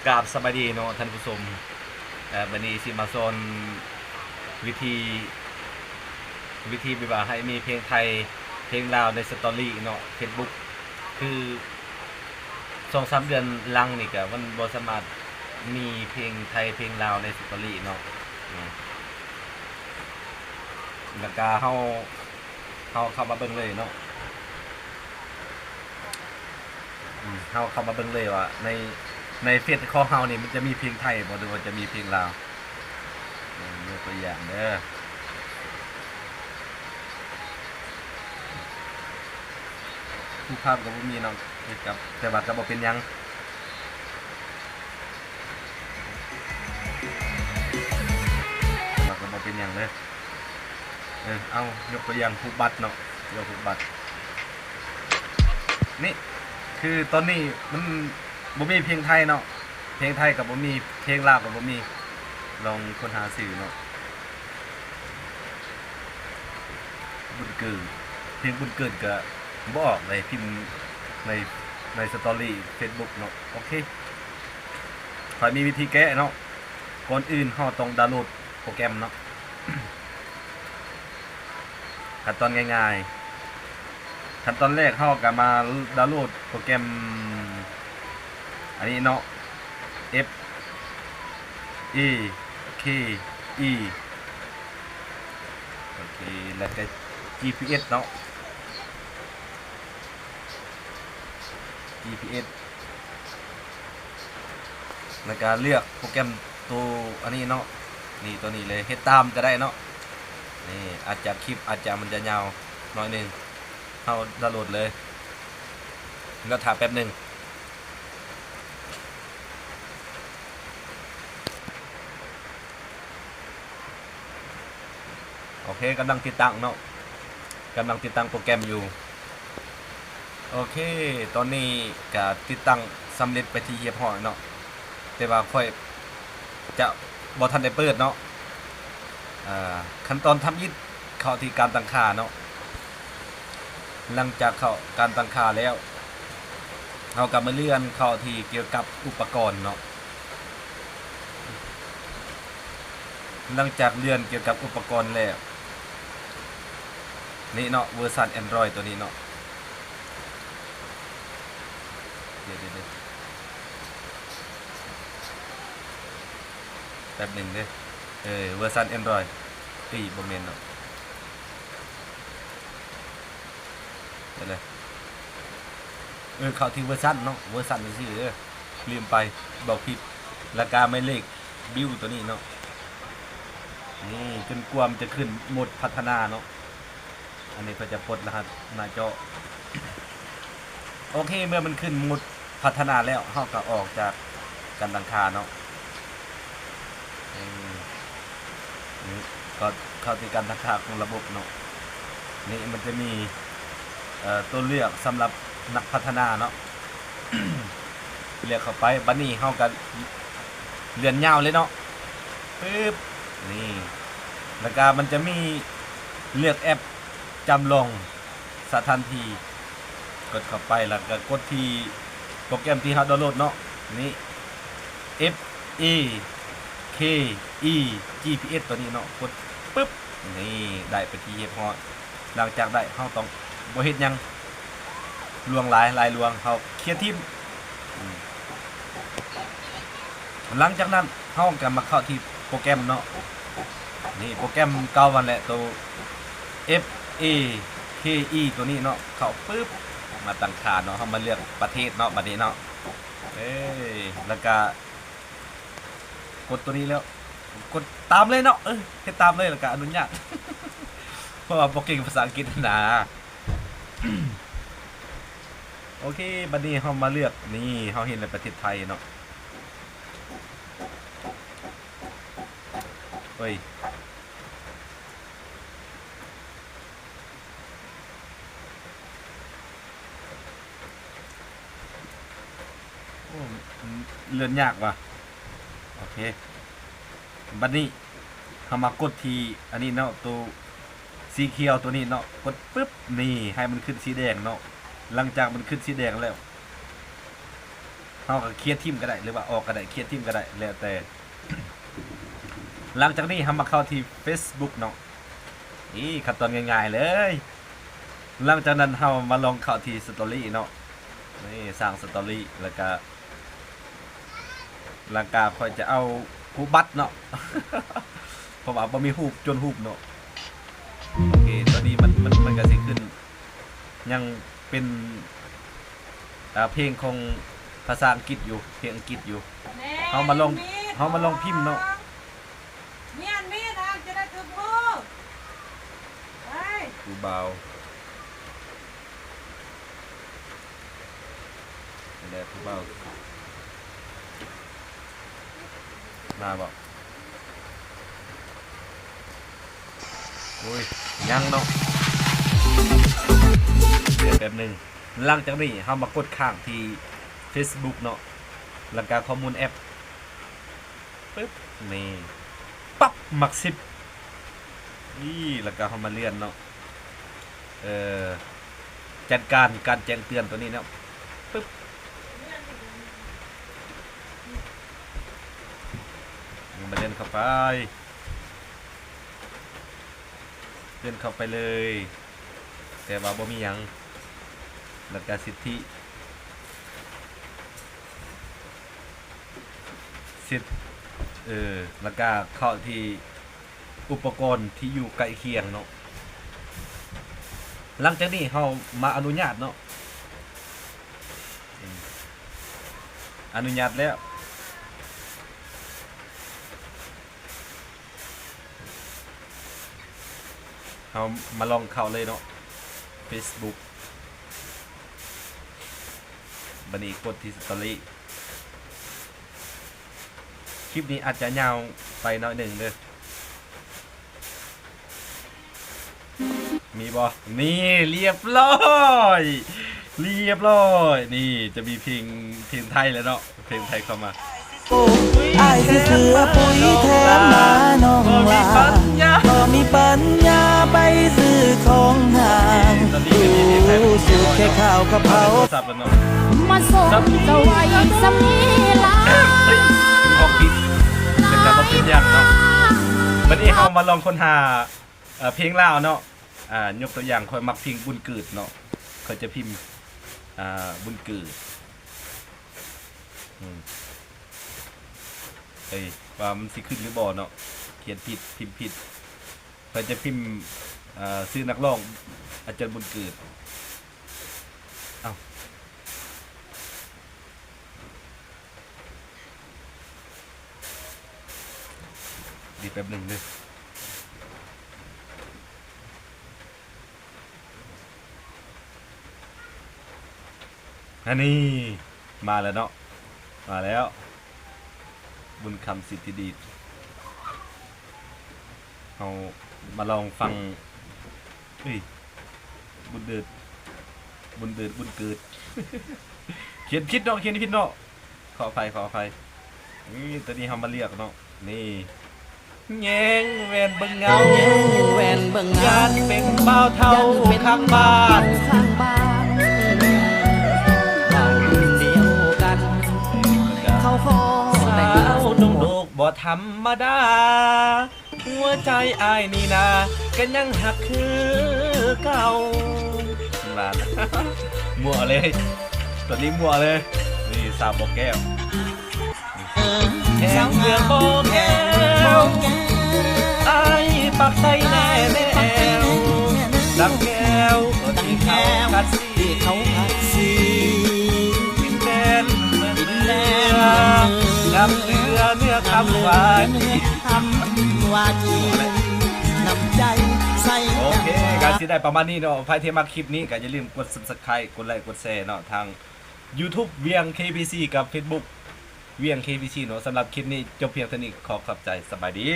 ກາບສະບາຍດີເນາະທ່ານຜູ້ຊົມ. ເອີ ບັດນີ້ຊິມາສອນວິທີ ວິທີແບບວ່າໃຫ້ມີເພງໄທເພງລາວໃນສະຕໍຣີເນາະ ເຟສບຸກ. ຄືສອງສາມເດືອນຫຼັງນີ້ກະມັນບໍ່ສາມາດມີເພງໄທເພງລາວໃນສະຕໍຣີເນາະ. ແລ້ວກະເຮົາ ເຮົາເຂົ້າມາເບິ່ງເລີຍເນາະ. ອືມ ເຮົາເຂົ້າມາເບິ່ງເລີຍວ່າໃນ ໃນເຟສຂອງເຮົານີ້ມັນຈະມີເພງໄທບໍ່ ຫຼືວ່າຈະມີເພງລາວ. ອືມ ຍົກຕົວຢ່າງເດີ ຮູບພາບກໍບໍ່ມີເນາະ ແຕ່ວ່າກໍບໍ່ເປັນຫຍັງ ແຕ່ວ່າກໍບໍ່ເປັນຫຍັງເດີ. ເອີ ເອົາ ຍົກຕົວຢ່າງຮູບບັດເນາະ ຍົກຮູບບັດ ນີ້ ຄືຕອນນີ້ມັນບໍ່ມີເພງໄທເນາະ ເພງໄທກໍບໍ່ມີ ເພງລາວກໍບໍ່ມີ. ລອງຄົ້ນຫາຊື່ເນາະ ບຸນເກີດ ເພງບຸນເກີດກໍບໍ່ອອກເລີຍ ພິມໃນ ໃນສະຕໍຣີເຟສບຸກເນາະ. ໂອເຄ ຂ້ອຍມີວິທີແກ້ເນາະ. ກ່ອນອື່ນເຮົາຕ້ອງດາວໂຫຼດໂປຣແກຣມເນາະ. ຂັ້ນຕອນງ່າຍໆ ຂັ້ນຕອນແລກເຮົາກໍມາດາວໂຫຼດໂປຣແກຣມອັນນີ້ເນາະ ເອັຟ ເອ ເຄ ອີ ໂອເຄ ແລ້ວກໍ ຈີ ພີ ເອສ ເນາະ ຈີ ພີ ເອສ ແລ້ວກະເລືອກໂປຣແກຣມໂຕອັນນີ້ເນາະ ນີ້ ໂຕນີ້ເລີຍ ເຮັດຕາມກະໄດ້ເນາະ. ນີ້ ອາດຈະຄລິບ ອາດຈະມັນຈະຍາວໜ້ອຍໜຶ່ງ ເຮົາດາວໂຫຼດເລີຍ ແລ້ວຖ້າແປັບໜຶ່ງ. ໂອເຄ ກຳລັງຕິດຕັ້ງເນາະ ກຳລັງຕິດຕັ້ງໂປຣແກຣມຢູ່. ໂອເຄ ຕອນນີ້ກະຕິດຕັ້ງສຳເລັດໄປທີ່ຮຽບຮ້ອຍເນາະ ແຕ່ວ່າຂ້ອຍຈະບໍ່ທັນໄດ້ເປີດເນາະ. ອາ ຂັ້ນຕອນທຳອິດ ເຂົ້າທີ່ການຕັ້ງຄ່າເນາະ. ຫຼັງຈາກເຂົ້າການຕັ້ງຄ່າແລ້ວ ເຮົາກໍມາເລື່ອນເຂົ້າທີ່ກ່ຽວກັບອຸປະກອນເນາະ. ຫຼັງຈາກເລື່ອນກ່ຽວກັບອຸປະກອນແລ້ວ ນີ້ເນາະ ເວີຊັນແອນດຣອຍໂຕນີ້ເນາະ ດຽວໆໆ ແປັບໜຶ່ງເດີ ເອີ ເວີຊັນແອນດຣອຍ ເອີຍ ບໍ່ແມ່ນເນາະ ເດີ ເອີ ເຂົ້າທີ່ເວີຊັນເນາະ ເວີຊັນຊື່ໆ ເດີ ລືມໄປ ບອກຜິດ ແລ້ວກະໝາຍເລກບິວໂຕນີ້ເນາະ ນີ້ ຈົນກວ່າມັນຈະຂຶ້ນໂໝດພັດທະນາເນາະ. ອັນນີ້ເພິ່ນຈະປົດລະຫັດໜ້າຈໍ. ໂອເຄ ເມື່ອມັນຂຶ້ນໂໝດພັດທະນາແລ້ວ ເຮົາກໍອອກຈາກການຕັ້ງຄ່າເນາະ. ເອີ ນີ້ກໍເຂົ້າທີ່ການຕັ້ງຄ່າຂອງລະບົບເນາະ. ນີ້ມັນຈະມີ ເອີ ຕົວເລືອກສຳລັບນັກພັດທະນາເນາະ. ເລືອກເຂົ້າໄປ ບັດນີ້ເຮົາກໍເລື່ອນຍາວເລີຍເນາະ ປຶບ ນີ້ ແລ້ວກະມັນຈະມີເລືອກແອັບຈຳລອງສະຖານທີ່ ກົດເຂົ້າໄປ ແລ້ວກະກົດທີ່ໂປຣແກຣມທີ່ເຮົາດາວໂຫຼດເນາະ ນີ້ ເອັຟ ເອ ເຄ ອີ ຈີ ພີ ເອສ ໂຕນີ້ເນາະ ກົດປຶບ ນີ້ ໄດ້ເປັນທີ່ຮຽບຮ້ອຍ. ຫຼັງຈາກໄດ້ ເຮົາຕ້ອງບໍ່ເຮັດຫຍັງລວງຫຼາຍ ຫຼາຍລວງ ເຮົາເຄຍຖິ້ມ. ຫຼັງຈາກນັ້ນ ເຮົາກໍມາເຂົ້າທີ່ໂປຣແກຣມເນາະ ນີ້ໂປຣແກຣມເກົ່າຫັ້ນແຫຼະ ໂຕ ເອັຟ ເອ ເຄ ອີ ໂຕນີ້ເນາະ ເຂົ້າປຶບ ມາຕັ້ງຄ່າເນາະ ເຮົາມາເລືອກປະເທດເນາະ ບັດນີ້ເນາະ ເອີ ແລ້ວກະ ກົດໂຕນີ້ແລ້ວ ກົດຕາມເລີຍເນາະ ເອີ ເຮັດຕາມເລີຍ ແລ້ວກະອະນຸຍາດ ເພາະວ່າບໍ່ເກັ່ງພາສາອັງກິດຫັ້ນນາ. ໂອເຄ ບັດນີ້ເຮົາມາເລືອກ ນີ້ ເຮົາເຫັນແລ້ວປະເທດໄທເນາະ ເອີຍ ໂອ້ ເລື່ອນຍາກວ່ະ ໂອເຄ ບັດນີ້ເຮົາມາກົດທີ່ອັນນີ້ເນາະ ໂຕສີຂຽວໂຕນີ້ເນາະ ກົດປຶບ ນີ້ ໃຫ້ມັນຂຶ້ນສີແດງເນາະ ຫຼັງຈາກມັນຂຶ້ນສີແດງແລ້ວ ເຮົາກໍເຄຍຖິ້ມກໍໄດ້ ຫຼືວ່າອອກກໍໄດ້ ເຄຍຖິ້ມກໍໄດ້ ແລ້ວແຕ່. ຫຼັງຈາກນີ້ເຮົາມາເຂົ້າທີ່ເຟສບຸກເນາະ. ນີ້ຂັ້ນຕອນງ່າຍໆເລີຍ. ຫຼັງຈາກນັ້ນເຮົາມາລອງເຂົ້າທີ່ສະຕໍຣີເນາະ. ນີ້ສ້າງສະຕໍຣີ ແລ້ວກະ ຫຼັງກາຂ້ອຍຈະເອົາຮູບບັດເນາະ ເພາະວ່າບໍ່ມີຮູບ ຈົນຮູບເນາະ. ໂອເຄ ຕອນນີ້ມັນ ມັນ ມັນກະຊິຂຶ້ນ ຍັງເປັນ ອ່າ ເພງຂອງພາສາອັງກິດຢູ່ ເພງອັງກິດຢູ່. ເຮົາມາລອງ ເຮົາມາລອງພິມເນາະ. ມີອັນມີນອາ ຈະໄດ້ຄືຜູ້ ໄປ ຜູ້ບ່າວ ແດ່ຜູ້ບ່າວ ມາບໍ່? ໂອ້ຍ ຍັງເນາະ ດຽວແປັບໜຶ່ງ. ຫຼັງຈາກນີ້ເຮົາມາກົດຄ້າງທີ່ເຟສບຸກເນາະ ແລ້ວກະຂໍ້ມູນແອັບ ປຶບ ນີ້ ປັບ ໝາກສິບ ນີ້ ແລ້ວກະເຮົາມາເລື່ອນເນາະ ເອີ ຈັດການການແຈ້ງເຕືອນຕົວນີ້ເນາະ ປຶບ ມາເລື່ອນເຂົ້າໄປ ເລື່ອນເຂົ້າໄປເລີຍ ແຕ່ວ່າບໍ່ມີຫຍັງ ແລ້ວກະສິດທິ ສິດ ເອີ ແລ້ວກະເຂົ້າທີ່ ອຸປະກອນທີ່ຢູ່ໃກ້ຄຽງເນາະ. ຫຼັງຈາກນີ້ເຮົາມາອະນຸຍາດເນາະ ອາ ອະນຸຍາດແລ້ວ ເຮົາມາລອງເຂົ້າເລີຍເນາະ ເຟສບຸກ ບາດນີ້ກົດທີ່ສະຕໍຣີ. ຄລິບນີ້ອາດຈະຍາວໄປໜ້ອຍໜຶ່ງເດີ້ ມີບໍ່? ນີ້ ລຽບລ້ອຍ ລຽບລ້ອຍ ນີ້ຈະມີເພງ ເພງໄທແລ້ວເນາະ ເພງໄທເຂົ້າມາ. ອ້າຍຊິຊື້ເສື້ອປຸຍແຖມມານ້ອງຫຼ້າ ບໍ່ມີປັນຍາໄປຊື້ຂອງຫ້າງ ຢູ່ສູດແຄ່ຂ້າວກະເພົາ ມາສົ່ງເຈົ້າໄວ້ສ່ຳນີ້ລະ ເພາະຜິດ ເປັນການບໍ່ເປັນຫຍັງເນາະ. ບາດນີ້ເຮົາມາລອງຄົ້ນຫາ ເອີ ເພງລາວເນາະ ອ່າ ຍົກຕົວຢ່າງ ຂ້ອຍມັກເພງບຸນເກີດເນາະ ຂ້ອຍຈະພິມ ອ່າ ບຸນເກີດ ອືມ ເອີຍ ວ່າມັນຊິຂຶ້ນຫຼືບໍ່ເນາະ ຂຽນຜິດ ພິມຜິດ ຂ້ອຍຈະພິມ ເອີ ຊື່ນັກຮ້ອງ ອາຈານບຸນເກີດ ເອົ້າ ດຽວແປັບໜຶ່ງເດີ້ ອັນນີ້ ມາແລ້ວເນາະ ມາແລ້ວ ບຸນຄຳ ສິດທິດີດ ເຮົາມາລອງຟັງ ເອີຍ ບຸນເດີດ ບຸນເດີດ ບຸນເກີດ ຂຽນຜິດເນາະ ຂຽນຜິດເນາະ ຂໍອະໄພ ຂໍອະໄພ. ນີ້ ໂຕນີ້ເຮົາມາເລືອກເນາະ ນີ້ ແຍງແວ່ນເບິ່ງເງົາ ແຍງແວ່ນເບິ່ງເງົາ ຢ້ານເປັນບ່າວເຖົ້າຂ້າງບ້ານ ເວົ້າລຸ້ນດຽວກັນ ເຂົາຂໍແຕ່ງງານ ສາວດົງໂດກບໍ່ທຳມະດາ ຫົວໃຈອ້າຍນີ້ນາ ກໍຍັງຮັກຄືເກົ່າ. ນັ້ນ ມົ້ວເລີຍ ຕອນນີ້ມົ້ວເລີຍ. ນີ້ສາວບໍ່ແກ້ວ ແຂງເມືອງບໍ່ແກ້ວ ອ້າຍປັກໃສ່ແນ່ແນວ ດັ່ງແກ້ວທີ່ເຂົາຂັດສີ ດິນແດນເມືອງເຫຼືອ ງາມເຫຼືອເນື້ອຄຳຫວານ. ໂອເຄ ກໍຊິໄດ້ປະມານນີ້ເນາະ. ໃຜທີ່ມັກຄລິບນີ້ກໍຢ່າລືມກົດ Subscribe ກົດໄລ ກົດແຊເນາະ ທາງ YouTube ວຽງ KBC ກັບ Facebook ວຽງ KBC ເນາະ. ສຳລັບຄລິບນີ້ຈົບພຽງເທົ່ານີ້ ຂໍຂອບໃຈ ສະບາຍດີ.